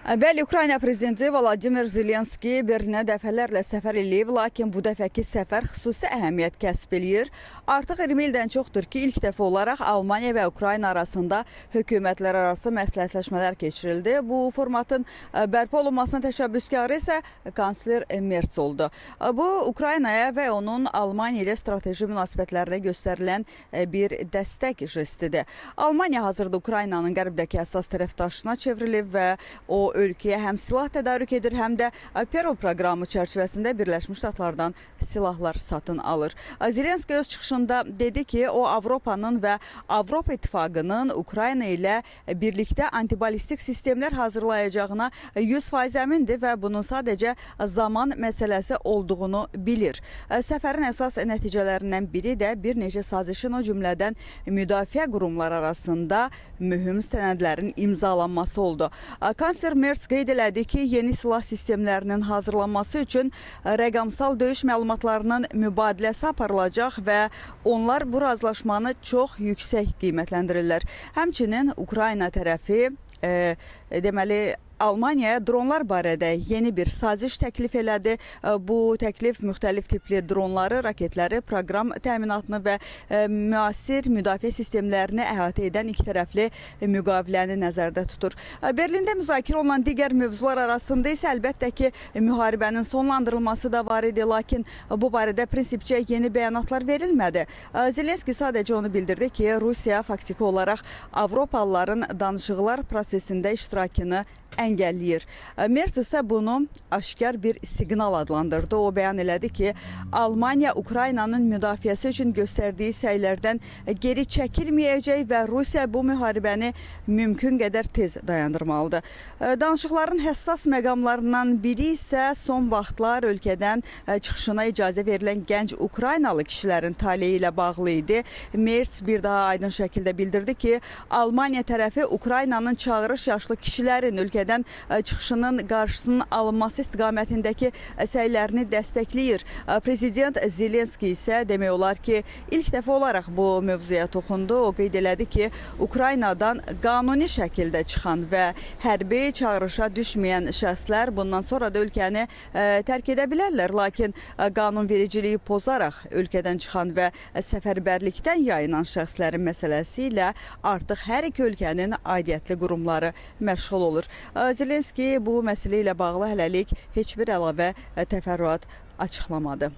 Bəli, Ukrayna prezidenti Vladimir Zelenski Berlinə dəfələrlə səfər eləyib, lakin bu dəfəki səfər xüsusi əhəmiyyət kəsb eləyir. Artıq 20 ildən çoxdur ki, ilk dəfə olaraq Almaniya və Ukrayna arasında hökumətlərarası məsləhətləşmələr keçirildi. Bu formatın bərpa olunmasına təşəbbüskarı isə kansler Merz oldu. Bu Ukraynaya və onun Almaniya ilə strateji münasibətlərdə göstərilən bir dəstək jestidir. Almaniya hazırda Ukraynanın qərbdəki əsas tərəfdaşına çevrilib və o ölkəyə həm silah tədarük edir, həm də Perl proqramı çərçivəsində Birləşmiş Ştatlardan silahlar satın alır. Zelenski öz çıxışında dedi ki, o Avropanın və Avropa İttifaqının Ukrayna ilə birlikdə antiballistik sistemlər hazırlayacağına 100% əmindir və bunun sadəcə zaman məsələsi olduğunu bilir. Səfərin əsas nəticələrindən biri də bir neçə sazişin, o cümlədən müdafiə qurumları arasında mühüm sənədlərin imzalanması oldu. Kansler Merz qeyd elədi ki, yeni silah sistemlərinin hazırlanması üçün rəqəmsal döyüş məlumatlarının mübadiləsi aparılacaq və onlar bu razılaşmanı çox yüksək qiymətləndirirlər. Həmçinin Ukrayna tərəfi deməli Almaniyaya dronlar barədə yeni bir saziş təklif elədi. Bu təklif müxtəlif tipli dronları, raketləri, proqram təminatını və müasir müdafiə sistemlərini əhatə edən ikitərəfli müqaviləni nəzərdə tutur. Berlində müzakirə olunan digər mövzular arasında isə əlbəttə ki, müharibənin sonlandırılması da var idi, lakin bu barədə prinsipcə yeni bəyanatlar verilmədi. Zelenski sadəcə onu bildirdi ki, Rusiya faktiki olaraq Avropalıların danışıqlar prosesində iştirakını əngəlləyir. Merz isə bunu aşkar bir siqnal adlandırdı. O bəyan elədi ki, Almaniya Ukraynanın müdafiəsi üçün göstərdiyi səylərdən geri çəkilməyəcək və Rusiya bu müharibəni mümkün qədər tez dayandırmalıdır. Danışıqların həssas məqamlarından biri isə son vaxtlar ölkədən çıxışına icazə verilən gənc Ukraynalı kişilərin taleyi ilə bağlı idi. Merz bir daha aydın şəkildə bildirdi ki, Almaniya tərəfi Ukraynanın çağırış yaşlı kişilərin ölkədən çıxışının qarşısının alınması istiqamətindəki səylərini dəstəkləyir. Prezident Zelenski isə demək olar ki, ilk dəfə olaraq bu mövzuya toxundu. O qeyd elədi ki, Ukraynadan qanuni şəkildə çıxan və hərbi çağırışa düşməyən şəxslər bundan sonra da ölkəni tərk edə bilərlər. Lakin qanunvericiliyi pozaraq ölkədən çıxan və səfərbərlikdən yayınan şəxslərin məsələsi ilə artıq hər iki ölkənin aidiyyətli qurumları məşğul olur. Zelenski bu məsələ ilə bağlı hələlik heç bir əlavə təfərrüat açıqlamadı.